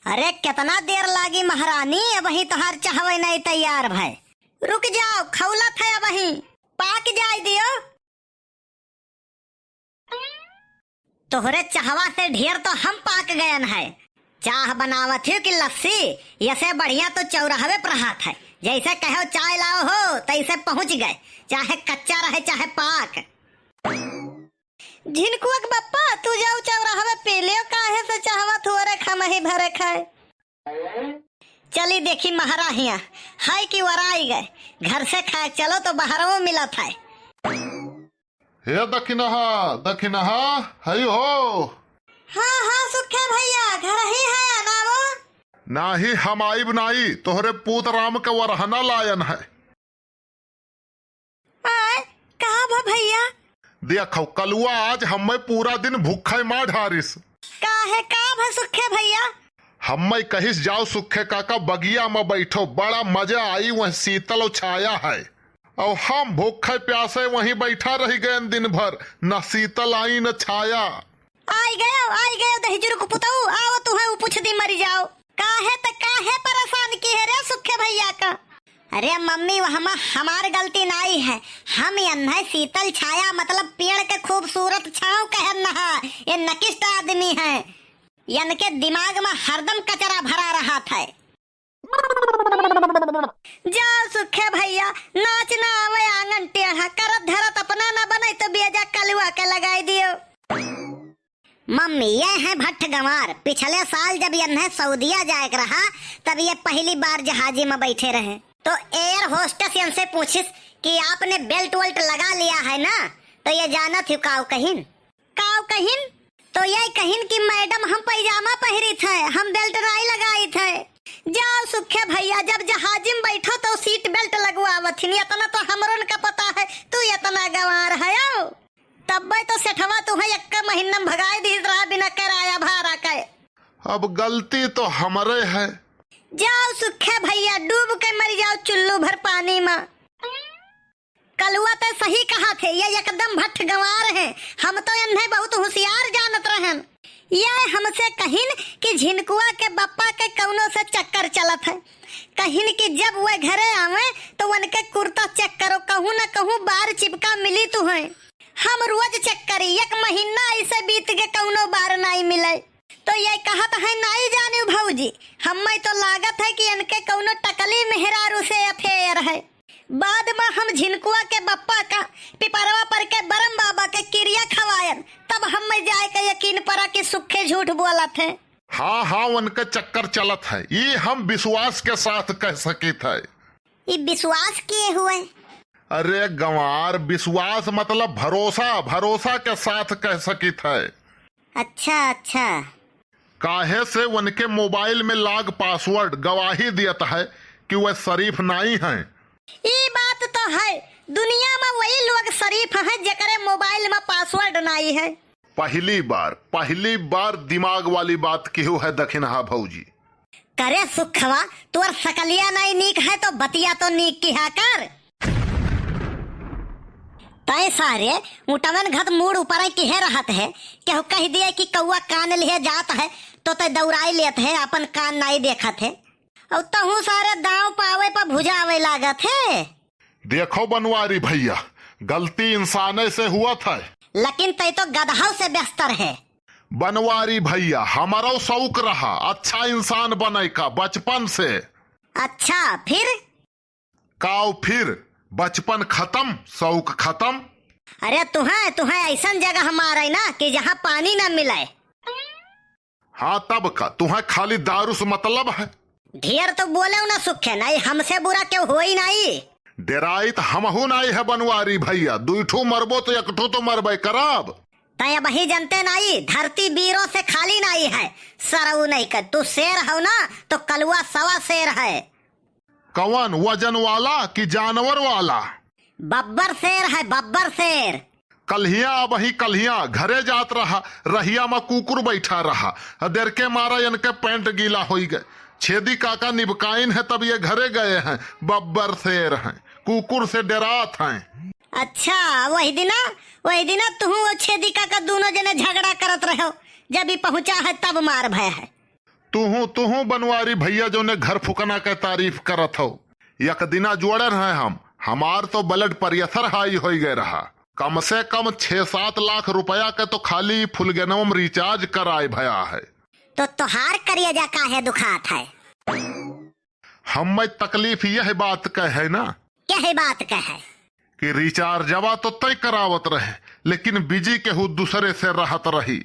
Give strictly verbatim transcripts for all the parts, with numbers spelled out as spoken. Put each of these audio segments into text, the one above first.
अरे, केतना देर लागी महारानी, अबहीं तोहार चहवै नाहीं तैयार भए। रुक जाओ, खौलत है अबहीं, पाक जाए दियो। तोहरे चहवा से ढेर तो हम पाक गयन है। चाह बनावत हियो कि लस्सी, यसे बढ़िया तो चौराहवे पर हाथ है। जैसे कहो चाय लाओ हो, तैसे पहुँच गए, चाहे कच्चा रहे चाहे पाक। झिनकुआ के बप्पा, तू जाओ चौराहवे पी लियो, काहे से चहवा थोरे खमही भरे खाए। चली देखी महरा हिया, है कि वराई गए, घर से खाए चलो तो बहरवो मिलत है। हे दखिनहा, दखिनहा, हई हो। हाँ, हाँ, सुखे भैया, घर ही है, अनावो। नाही, हम आइब नाही, तोहरे पूत राम के वरहना लायन है। आय, का भा भैया? देखो, कलुआ आज हम्मे पूरा दिन भूखे मार ढारिस। काहे, का भा सुखे भैया? हम्मे कहिस, "जाओ सुखे काका, बगिया में बैठो, बड़ा मजा आई, वह शीतल और छाया है।" और हम भूखे प्यासे वहीं बैठा रह गए दिन भर, न शीतल आई न छाया। आई गयो, आई गयो दहिजुर को पुतऊ, आओ तुहे उ पूछ दी मरी जाओ। काहे त काहे परेशान किहे रे सुखे भैया का? अरे मम्मी, वहमा हमार गलती नाई है, हम यन्हे शीतल छाया मतलब पेड़ के खूबसूरत छाँव कहन नहा, ये नकिष्ट आदमी है, यनके दिमाग में हरदम कचरा भरा रहत है। जाओ सुखे भैया, नाच ना आवे आंगन टेढ़ा, करत धरत अपना ना बने तो बेजा कलुआ के लगाई दियो। मम्मी, ये हैं भट्ट गंवार। पिछले साल जब यन्हे सऊदिया जाए के रहा, तब ये पहली बार जहाजी में बैठे रहे, तो air hostess यनसे पूछिस कि आपने belt वल्ट लगा लिया है ना? तो ये जानत हियो काव कहिन? काव कहिन? तो ये कहिन कि मैडम, हम पैजामा पहिरित है, हम belt नाई लगाइत है। जाओ सुखे भैया, जब जहाजी में बैठो तो seat belt लगवावत हिन, इतना तो हमरन का पता है, तू इतना गंवार हयो। तब्बे तो सेठवा तुहे एक्का महीना में भगाए दिहिस रहा बिना किराया भाड़ा के। अब गलती तो हमरे है। जाओ सुखे भैया, डूब के मर जाओ चुल्लू भर पानी में। कलुआ ते सही कहा थे, ये एकदम भट्ट गंवार है। हम तो इन्हें बहुत होशियार जानत रहन। ये हमसे कहिन कि झिनकुआ के बप्पा के कौनो से चक्कर चलत है। कहिन कि जब वे घरे आवे तो उनके कुर्ता check करो, कहूँ न कहूँ बार चिपका मिली तुहे। हम रोज check करी, एक महीना ऐसे बीत के कौनो बार नाई मिले। तो ये कहत है, "नाई जानियो भौजी, हम्मे तो लागत है कि इनके कौनो टकली मेहरारू से affair है।" बाद में हम झिनकुआ के बप्पा का पिपरवा पर के बरम बाबा के किरिया खवायन, तब हम्मे जाए के यकीन परा कि सुखे झूठ बोलत है। हाँ, हाँ, उनके चक्कर चलत है, ये हम विश्वास के साथ कह सकित है। ई विश्वास किए हुए? अरे गंवार, विश्वास मतलब भरोसा, भरोसा के साथ कह सकित है। अच्छा, अच्छा। काहे से उनके mobile में lock password गवाही दियत है कि वह शरीफ नाई हैं। ई बात तो है, दुनिया में वही लोग शरीफ हैं जेकरे mobile में password नाई है। पहली बार, पहली बार दिमाग वाली बात किहू है दखिनहा भौजी। करे सुखवा, तोर सकलिया नाई नीक है तो बतिया तो नीक किहा कर। तय सारे, उटवन घत मूड़ ऊपर किहे रहत है, केहू कह दिए कि कौआ कान लिहे जात है, तो तय दौड़ाई लेत है, अपन कान नाई देखत है। और तहू सारे दाव पावे पर भुजावे लागत है। देखो बनवारी भैया, गलती इंसाने से हुआ था। लेकिन तय तो गदहव से बेहतर है। बनवारी भैया, हमरो शौक रहा अच्छा इंसान बने का बचपन से। अच्छा, फिर? काव फिर? बचपन खत्म, शौक खत्म। अरे तुहें, तुहें ऐसन जगह मारे ना कि जहाँ पानी ना मिले। हाँ तब का, तुहें खाली दारू से मतलब है। ढेर तो बोले ना सुखे, नहीं हमसे बुरा क्यों होई नहीं। डेराइत हमहू नाई है बनवारी भैया, दुई ठो मरबो तो एक ठो तो मरबे करब। तय अबही जनते नाई, धरती बीरो से खाली नाई है। सरऊ नहीं कर, तू शेर हो ना, तो कलुआ सवा शेर है। कवन, वजन वाला कि जानवर वाला? बब्बर शेर है, बब्बर शेर। कल्हिया अबही कल्हिया घरे जात रहा, रहिया में कुकुर बैठा रहा। देर के मारा इनके पैंट गीला होई गए। छेदी काका निबकाइन है, तब ये घरे गए हैं। बब्बर शेर हैं, कुकुर से डेरात हैं। अच्छा, वही दिना, वही दिना तुहू और छेदी काका दोनों जने झगड़ा करत रहो, जब ई पहुँचा है तब मार भय है। तुहूँ, तुहूँ बनवारी भइया जउने घर फुकना के तारीफ करत हौ। एक दिना जोड़े रहे हम, हमार तो blood pressure high होइ गए रहा। कम से कम छह सात लाख रुपया के तो खाली फुलगेनवा में recharge कराए भया है। तो तोहार करेजा काहे दुखात है? हम्मै तकलीफ यह बात कै है ना। यह बात कै है? कि रिचार्जवा तो तय करावत रहे, लेकिन बिजी केहू दूसरे से रहत रही।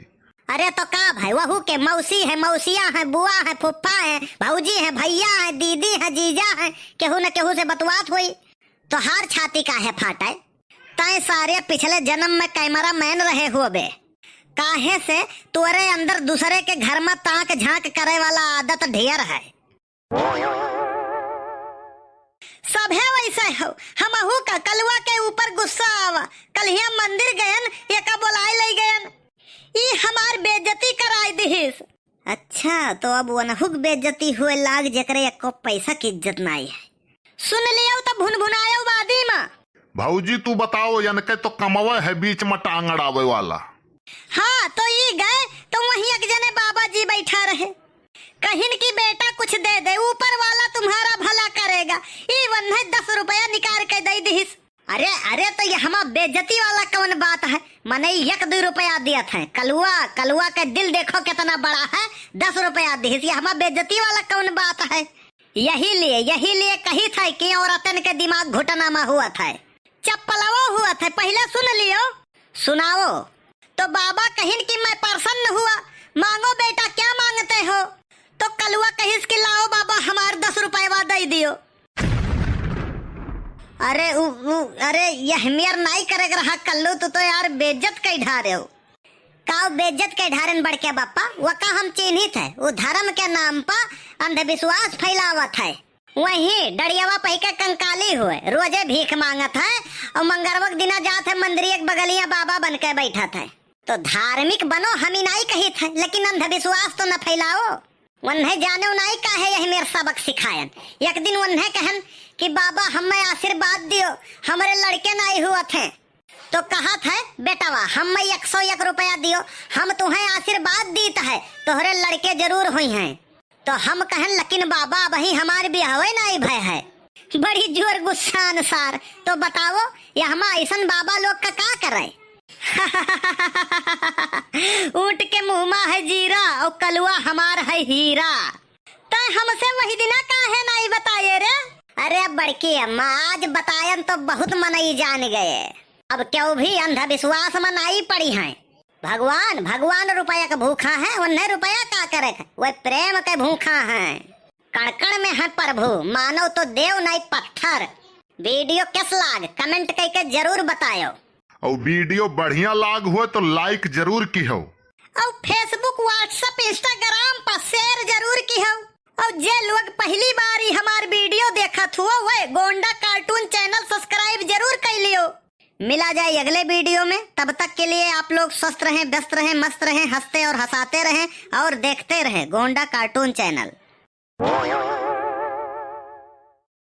अरे तो का भाई, वहू के मौसी है, मौसिया है, बुआ है, फुफ्फा है, भौजी है, भैया है, दीदी है, जीजा है, केहू न केहू से बतवात होई। तोहार छाती काहे फाटे? तैं सारे पिछले जन्म में कैमरा मैन रहे होबे, काहे से तोरे अंदर दूसरे के घर में ताक झांक करे वाला आदत ढेर है। सभे वैसे हो, हमहू का कलुआ के ऊपर गुस्सा आवा। कल्हिया मंदिर गयन, एका बोलाए लई गयन, ई हमार बेइज्जती कराए दिहिस। अच्छा, तो अब वनहुक बेइज्जती हुए लाग, जेकरे एको पैसा की इज्जत नाई है। सुन लियो तो भुनभुनायो बादी मा। भौजी तू बताओ, यनके तो कमवे है बीच में टांग अड़ावे वाला। हाँ, तो ई गए तो वहीं एक जने बाबा जी बैठा रहे, कहिन कि बेटा कुछ दे दे, ऊपर वाला तुम्हारा भला करेगा। ई वन्हे दस रुपया निकाल के दे दिहिस। अरे, अरे, तो ये हमा बेइज्जती वाला कौन बात है? मने एक दुई रुपया दियत है। कलुआ, कलुआ के दिल देखो कितना बड़ा है, दस रुपया दिहिस, ये हमा बेइज्जती वाला कौन बात है? यही लिए, यही लिए कही था कि औरतन के दिमाग घुटना में हुआ था, चप्पलवो हुआ था। पहले सुन लियो, सुनाओ। तो बाबा कहिन कि मैं प्रसन्न हुआ, मांगो बेटा, क्या मांगते हो? तो कलुआ कहिस कि लाओ बाबा, हमार दस रुपयवा दे दियो। अरे उ, उ, अरे यह मेर नाई करे के रहा कल्लू, तू तो यार बेइज्जत कई ढारे हो। का उ बेइज्जत कई ढारेन बड़के बापा? वका हम चिन्हित है, उ धर्म के नाम पा अंधविश्वास फैलावत है। वहीं डड़ियावा पही के कंकाली हुए, रोजे भीख मांगत है और मंगरवा के दिना जात है मंदिरिया के बगलिया बाबा बन के बैठत है। तो धार्मिक बनो, हम ही नाई कहित है, लेकिन अंधविश्वास तो न फैलाओ। वन्हे जाने नाई काहे यही मेर सबक सिखायन। एक दिन वन्हे कहन कि बाबा हमें आशीर्वाद दियो, हमरे लड़के नाई हुअत हैं। तो कहत है, बेटवा, हमें एक सौ एक रुपया दियो, हम तुम्हें आशीर्वाद दीत है, तोहरे लड़के जरूर होई हैं। तो हम कहन, लेकिन बाबा, अबही हमार बियाहवे नाई भय है। बड़ी जोर गुस्सान सार। तो बताओ, यहमा ऐसन बाबा लोग का, का करे? ऊंट के मुंह मा है जीरा और कलुआ हमार है हीरा। तै हमसे वही दिना काहे नाई बताए रे? अरे बड़की अम्मा, आज बतायन तो बहुत मनई जान गए। अब केहू भी अंधविश्वास में नाई पड़ी हैं। भगवान, भगवान रुपया के भूखा है, उन्हें रुपया का करे के, वह प्रेम के भूखा है। कण कण में है प्रभु, मानव तो देव नाई पत्थर। वीडियो कैस लाग, comment कइके जरूर बतायो। और वीडियो बढ़िया लाग हुए तो like जरूर किहो। और Facebook, WhatsApp, Instagram पर share जरूर किहो। और जे लोग पहली बार ही हमार वीडियो देखत हुआ, वह गोंडा cartoon channel subscribe जरूर कर लियो। मिला जाए अगले वीडियो में, तब तक के लिए आप लोग स्वस्थ रहें, व्यस्त रहें, मस्त रहें, हंसते और हंसाते रहें और देखते रहें गोंडा cartoon channel।